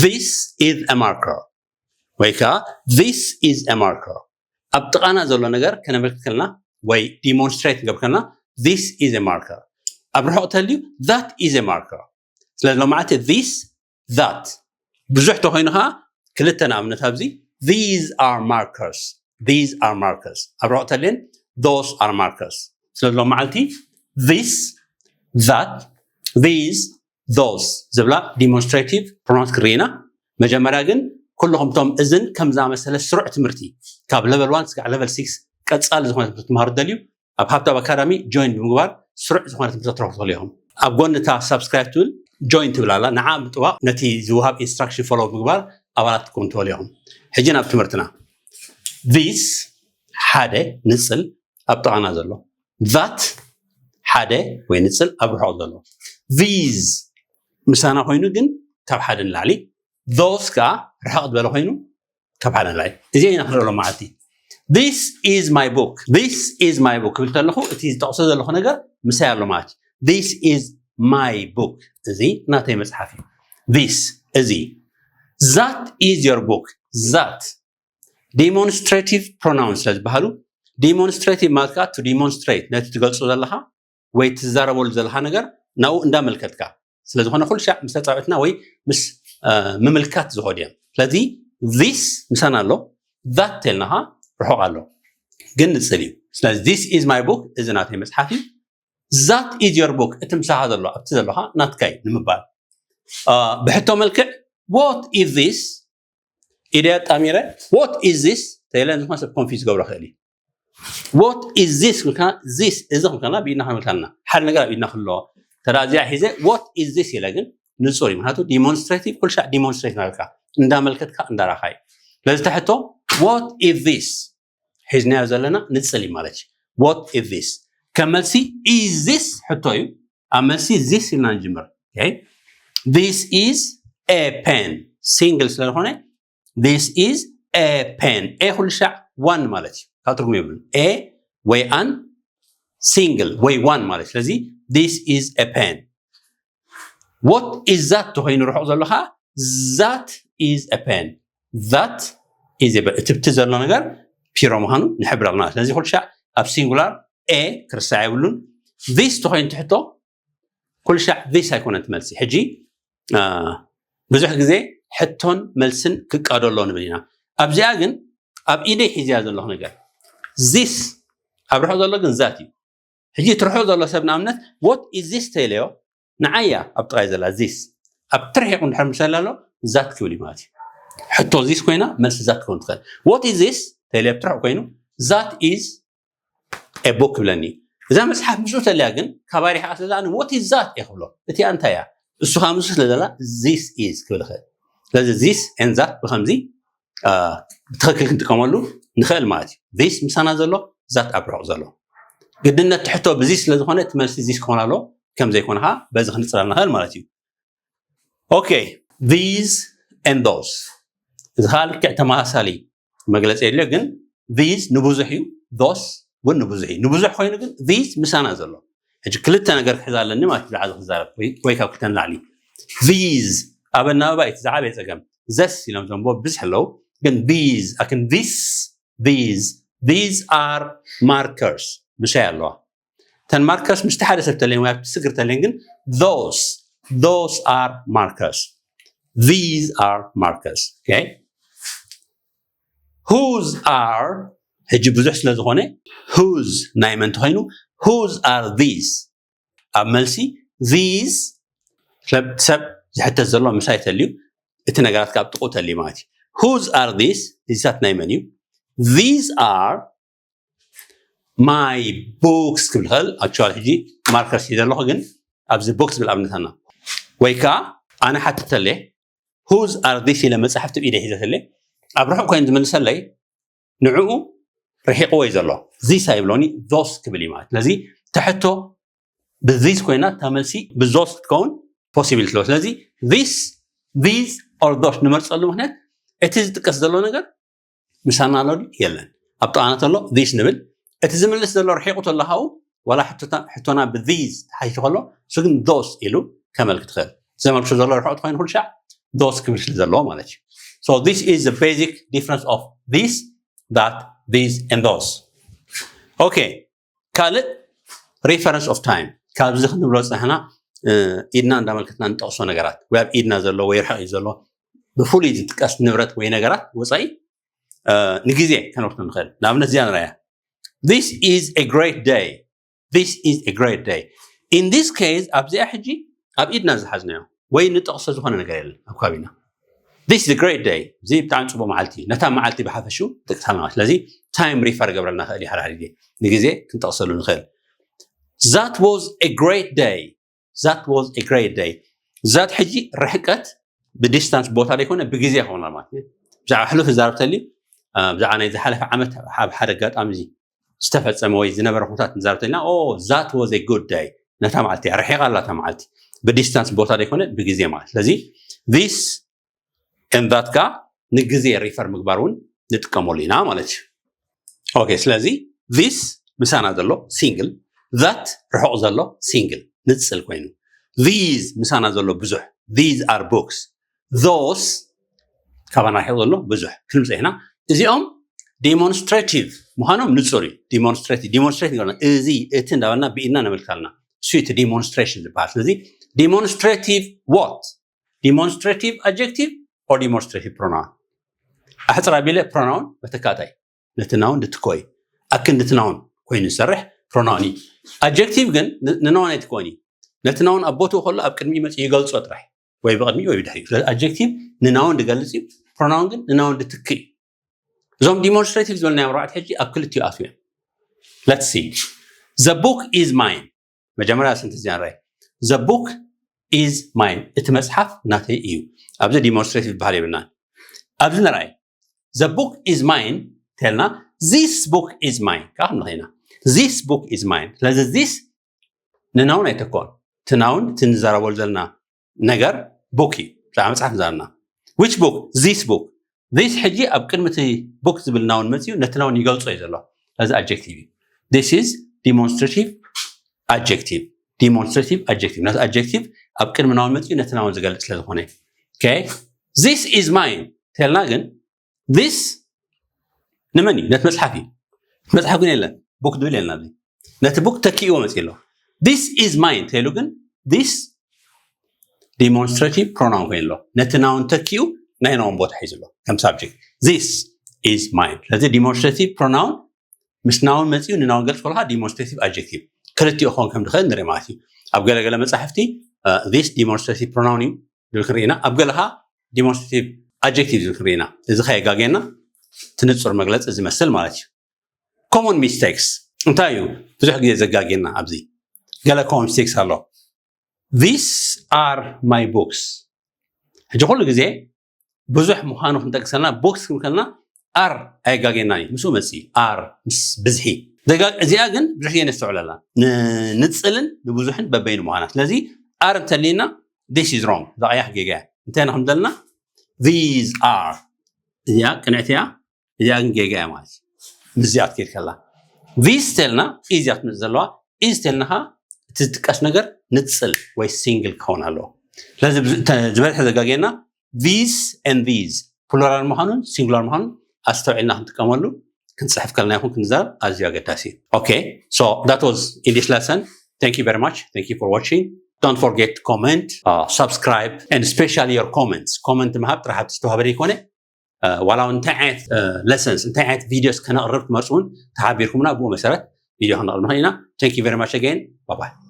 This is a marker ወይ ከዓ this is a marker። ኣብ ጥቓና ዘሎ ነገር ከነመልክት ከለና ወይ demonstrate ንገብር ከለና this is a marker። ኣብ ርሑቕ ተልዩ that is a marker። ስለዚ ሎማዓቲ this that ብዙሕ ተኮይኑ ከዓ ክልተ ንኣብነት ኣብዚ these are markers these are markers ኣብ ርሑቕ ተልየን those are markers። ስለዚ ሎማዓልቲ this that these those ዝብላ demonstrative pronouns ክርኢና። መጀመርያ ግን ኩልኹም ቶም እዝን ከም ዝኣመሰለ ስሩዕ ትምህርቲ ካብ level one ስጋዕ level six ቀጻሊ ዝኾነ ትምህርቲ ትምሃሩ ደልዩ ኣብ ሃብታብ ኣካዳሚ join ብምግባር ስሩዕ ዝኾነ ትምህርቲ ትረኽቡ ትኽእሉ ኢኹም። ኣብ ጎኒ እታ subscribe ትብል join ትብል ኣላ። ንዓ ምጥዋቕ ነቲ ዝወሃብ instruction follow ብምግባር ኣባላት ትኮኑ ትኽእሉ ኢኹም። ሕጂ ናብ ትምህርትና። This ሓደ ንጽል ኣብ ጥቓና ዘሎ፣ that ሓደ ወይ ንጽል ኣብ ርሑቕ ዘሎ፣ these ምሳና ኮይኑ ግን ካብ ሓደ ንላዕሊ፣ those ከዓ ርሕቕ ዝበለ ኮይኑ ካብ ሓደ ንላዕሊ። እዚ ኢና ክንርኢ ሎማዓልቲ። This is my book this is my book ክብል ከለኹ እቲ ዝጠቕሶ ዘለኹ ነገር ምሳይ ኣሎ ማለት እዩ። This is my book እዚ ናተይ መጽሓፍ እዩ። This እዚ። That is your book that demonstrative pronoun ስለ ዝበሃሉ demonstrative ማለት ከዓ to demonstrate ነቲ ትገልጾ ዘለኻ ወይ ትዛረበሉ ዘለኻ ነገር ናብኡ እንዳመልከትካ ስለ ዝኾነ ኩሉ ሻዕ ምስ ተጻወትና ወይ ምስ ምምልካት ዝኸዱ እዮም። ስለዚ this ምሳና ኣሎ that ተልናኻ ርሑቕ ኣሎ ግን ንጽል እዩ። ስለዚ this is my book እዚ ናተይ መጽሓፍ እዩ። That is your book እቲ ምሳኻ ዘሎ ኣብቲ ዘለኻ ናትካ እዩ ንምባል። ብሕቶ መልክዕ what is this ኢደ ኣጣሚረ what is this ተይለ ዝኾነ ሰብ confuse ገብሮ ክእል እዩ። What is this ክልካ this እዚ ክልካና ብኢድና ክንብል ከለና ሓደ ነገር ኣብ ኢድና ክሎ ተዳ እዚኣ ሒዘ what is this ኢለ ግን ንጹር እዩ። ምክንያቱ demonstrative ኩሉ ሻዕ demonstrate ናበልካ እንዳመልከትካ እንዳራኻ እዩ። ስለዚ ተሕቶ what is this ሒዝናዮ ዘለና ንጽል እዩ ማለት እዩ። What is this ከም መልሲ is this ሕቶ እዩ። ኣብ መልሲ this ኢልና ንጅምር። This is a pen single ስለ ዝኾነ this is a pen a ኩሉ ሻዕ one ማለት እዩ። ካብ ትርጉም የብሉ a ወይ an single ወይ one ማለት ስለዚ this is a pen። What is that ተኮይኑ ርሑቕ ዘሎ ከዓ that is a pen that is a pen እቲ ብቲ ዘሎ ነገር ፒሮ ምዃኑ ንሕብር ኣለና። ስለዚ ኩሉ ሻዕ ኣብ singular a ክርስዕ የብሉን። This ተኮይኑ ትሕቶ ኩሉ ሻዕ this ኣይኮነን ትመልሲ። ሕጂ ብዙሕ ግዜ ሕቶን መልስን ክቃዶ ኣሎ ንብል ኢና። ኣብዚኣ ግን ኣብ ኢደይ ሒዝያ ዘለኹ ነገር this ኣብ ርሑቕ ዘሎ ግን that እዩ። ሕጂ እቲ ርሑቕ ዘሎ ሰብ ንኣብነት what is this ተይለዮ ንዓያ ኣብ ጥራይ ዘላ this ኣብ ትርሒቑ እንድሕር ምሰላ ኣሎ that ክብል እዩ ማለት እዩ። ሕቶ this ኮይና መልሲ that ክኸውን ትኽእል። What is this ተይለዮ ኣብ ትርሒቑ ኮይኑ that is a book ክብለኒ። እዛ መጽሓፍ ምስኡ ተልያ ግን ካባይ ሪሓ ስለ what is that እየ ክብሎ። እቲኣ እንታይ እያ? እሱ ከዓ ምስኡ ስለ ዘላ this is ክብል ይኽእል። ስለዚ this and that ብከምዚ ብትኽክል ክንጥቀመሉ ንኽእል ማለት እዩ። This ምሳና ዘሎ that ኣብ ርሑቕ ዘሎ ግድነት ትሕቶ ብዚ ስለ ዝኾነ እቲ መልሲ this ክኾን ኣለዎ። ከም ዘይኮነ ከዓ በዚ ክንጽላል ንኽእል ማለት እዩ። Okay these and those እዚ ከዓ ልክዕ ተመሳሳሊ መግለፂ የድልዮ ግን these ንብዙሕ እዩ those እውን ንብዙሕ እዩ። ንብዙሕ ኮይኑ ግን these ምሳና ዘሎ ሕጂ ክልተ ነገር ክሕዝ ኣለኒ ማለት ብዛዕባ ክዛረብ ወይ ካብ ክልተ ንላዕሊ these ኣብ ኣናባባ እቲ ዝዓበየ ፀገም ዘስ ኢሎም ዘንቦ ብዝሕ ኣለዉ ግን these ኣክን this these these are markers ምሳይ ኣለዋ። ተን markers ምስቲ ሓደ ሰብ ተለየን ወይ ኣብቲ ስግር ተለየን ግን those those are markers these are markers okay whose are ሕጂ ብዙሕ ስለ ዝኾነ whose ናይ መን ተኮይኑ whose are these ኣብ መልሲ these ሰብ ዝሕተት ዘሎ ምሳይ ተልዩ እቲ ነገራት ካብ ጥቁ ተልዩ ማለት እዩ። Whose are these እዚታት ናይ መን እዩ? These are my books ክብል ኽእል actually ሕጂ markers እዩ ዘለኹ ግን ኣብዚ books ብል ኣብነታና ወይ ከዓ ኣነ ሓትተለ whose are these ኢለ መፅሓፍቲ ብኢደ ሒዘተለ ኣብ ርሑቕ ኮይኑ ዝምልሰለይ ንዕኡ ርሒቕዎ እዩ ዘሎ this ኣይብሎኒ those ክብል እዩ ማለት ስለዚ ተሕቶ ብዚስ ኮይና እታ መልሲ ብዞስ ክትከውን possibility ኣለዎ ስለዚ this these or those ንመርፀሉ ምክንያት እቲ ዝጥቀስ ዘሎ ነገር ምሳና ኣሎ የለን ኣብ ጥቓና ተሎ this ንብል እቲ ዝምልስ ዘሎ ርሒቑ ተሎ ሃው ዋላ ሕቶና ብ these ተሓይሹ ከሎ እሱ ግን those ኢሉ ከመልክት ይኽእል ዘመልክቱ ዘሎ ርሑቕ ተኮይኑ ኩሉ ሻዕ those ክብል ስለ ዘለዎ ማለት እዩ። So this is the basic difference of this, that, these and those. Okay, ካልእ reference of time። ካብዚ ክንብሎ ዝፀናሕና ኢድና እንዳመልከትና እንጠቕሶ ነገራት ወይ ኣብ ኢድና ዘሎ ወይ ርሕቕ እዩ ዘሎ ብፍሉይ ዝጥቀስ ንብረት ወይ ነገራት ወፃኢ ንግዜ ከነወስዶ ንኽእል። ንኣብነት እዚኣ ንረኣያ። This is a great day. This is a great day. In this case ኣብዚኣ ሕጂ ኣብ ኢድና ዝሓዝናዮ ወይ ንጠቕሶ ዝኾነ ነገር የለን ኣብ ከባቢና። This is a great day. እዚ ብጣዕሚ ፅቡቅ መዓልቲ እዩ። ነታ መዓልቲ ብሓፈሽኡ ይጠቅሳልና። ስለዚ time refer ገብረልና ክእል እዩ። ሓደ ሓደ ግዜ ንግዜ ክንጠቕሰሉ ንኽእል። That was a great day. That was a great day. That ሕጂ ርሕቀት ብዲስታንስ ቦታ ዘይኮነ ብግዜ ይኸውን ማለት እዩ። ብዛዕባ ሕሉፍ ዝዛረብ ተልዩ ብዛዕባ ናይ ዝሓለፈ ዓመት ኣብ ሓደ ኣጋጣሚ ዝተፈፀመ ወይ ዝነበረ ኩነታት ንዛረብ ተልና that was a good day። ነታ መዓልቲ ርሒቓ ኣላ እታ መዓልቲ ብዲስታንስ ቦታ ዘይኮነ ብግዜ ማለት። ስለዚ this and that ካ ንግዜ refer ምግባር እውን ንጥቀመሉ ኢና ማለት እዩ። Okay፣ ስለዚ this ምሳና ዘሎ ሲንግል፣ that ርሑቕ ዘሎ ሲንግል ንፅል ኮይኑ፣ these ምሳና ዘሎ ብዙሕ፣ these are books፣ those ካባና ርሒቕ ዘሎ ብዙሕ ክንብል ኢና። እዚኦም demonstrative ምዃኖም ንፁር እዩ። Demonstrative demonstrate ንገብረና እዚ እቲ እንዳበልና ብኢድና ነመልክታልና እሱ እቲ demonstration ዝበሃል። ስለዚ demonstrative what? Demonstrative adjective or demonstrative pronoun? ኣሕፅር ኣቢለ pronoun መተካእታይ ነቲ noun ድትኮ እዩ። ኣክንዲ እቲ noun ኮይኑ ዝሰርሕ pronoun እዩ። Adjective ግን ን noun ኣይትኮን እዩ። ነቲ noun ኣብ ቦትኡ ከሎ ኣብ ቅድሚ መፅኡ ይገልፆ ጥራሕ ወይ ብቅድሚ ወይ ብድሕሪ። ስለዚ adjective ን noun ድገልፅ እዩ። Pronoun ግን ን noun ድትክ እዩ። እዞም demonstrative ዝበልናዮም ኣርባዕተ ሕጂ ኣብ ክልቲኡ ኣትዉ እዮም። Let's see. The book is mine. መጀመርያ ስንት እዚኣ ንረኣይ። The book is mine፣ እቲ መፅሓፍ ናተይ እዩ። ኣብዚ demonstrative ዝበሃል የብልናን። ኣብዚ ንረኣይ። The book is mine ተልና this book is mine ከዓ ክንብል ኢና። This book is mine። ስለዚ this ን noun ኣይተኮን። እቲ noun እቲ ንዛረበሉ ዘለና ነገር book እዩ። ብዛዕባ መፅሓፍ ንዛረብና። Which book? This book። This ሕጂ ኣብ ቅድሚ እቲ book ዝብል noun መፅኡ ነቲ noun ይገልፆ እዩ ዘሎ። ስለዚ adjective እዩ። This is demonstrative adjective። Demonstrative adjective ነቲ adjective ኣብ ቅድሚ noun መፅኡ ነቲ noun ዝገልፅ ስለ ዝኾነ። Okay? This is mine ተልና ግን this ንመን እዩ? ነቲ መፅሓፍ እዩ። መፅሓፍ ግን የለን። Book ድብል የለን ኣብዚ። ነቲ book ተኪእዎ መፅኡ ኣሎ። This is mine ተይሉ ግን this demonstrative pronoun ኮይኑ ኣሎ። ነቲ noun ተኪኡ ናይ noun ቦታ ሒዙ ኣሎ ከም subject። This is mine። ስለዚ demonstrative pronoun ምስ noun መፅኡ ን noun ገልፅ ከለካ demonstrative adjective ክልቲኡ ክኸውን ከም ዝኽእል ንርኢ ማለት እዩ። ኣብ ገለገለ መፃሕፍቲ this demonstrative pronoun እዩ ዝብል ክንርኢ ኢና። ኣብ ገለኻ demonstrative adjective ዝብል ክንርኢ ኢና። እዚ ከየጋገና ትንፁር መግለፂ ዝመስል ማለት እዩ። Common mistakes እንታይ እዩ ብዙሕ ግዜ ዘጋግየና ኣብዚ? ገለ common mistakes ኣሎ። These are my books። ሕጂ ኩሉ ግዜ ብዙሕ ምዃኑ ክንጠቅሰልና books ክንከልና are ኣየጋግየና እዩ። ምስኡ መፅእ are ምስ ብዝሒ እዚኣ ግን ብዙሕ ግዜ ነስተውዕለላ ንንፅልን ንብዙሕን በበይኑ ምዃና። ስለዚ are እንተሊና this is wrong፣ እዛ ቀያሕ ጌጋ እያ። እንታይ ኢና ክንደልና these are እዚኣ ቅንዕቲ እያ። እዚኣ ግን ጌጋ እያ ማለት እዩ። ምስዚኣ ክትከይድ ከላ this ተልና is እያ ክትመፅእ ዘለዋ። Is ተልናኻ እቲ ዝጥቀስ ነገር ንፅል ወይ ሲንግል ክኸውን ኣለዎ። ስለዚ ዝበዝሐ ዘጋግየና these and these plural ምዃኑን singular ምዃኑን ኣስተውዒልና ክንጥቀመሉ ክንፅሕፍ ከለና ይኹን ክንዛረብ ኣዝዩ ኣገዳሲ እዩ። Okay, so that was in this lesson. Thank you very much. Thank you for watching. Don't forget to comment, uh, subscribe, and especially your comments. Comment ምሃብ ጥራሕ ኣብቲ ዝተዋህበ ዘይኮነ ዋላ እውን እንታይ ዓይነት lessons እንታይ ዓይነት videos ከነቕርብ ትመርፁ እውን ተሓቢርኩምና ብኡ መሰረት video ከነቕርብ ንኽእል ኢና። Thank you very much again. Bye bye.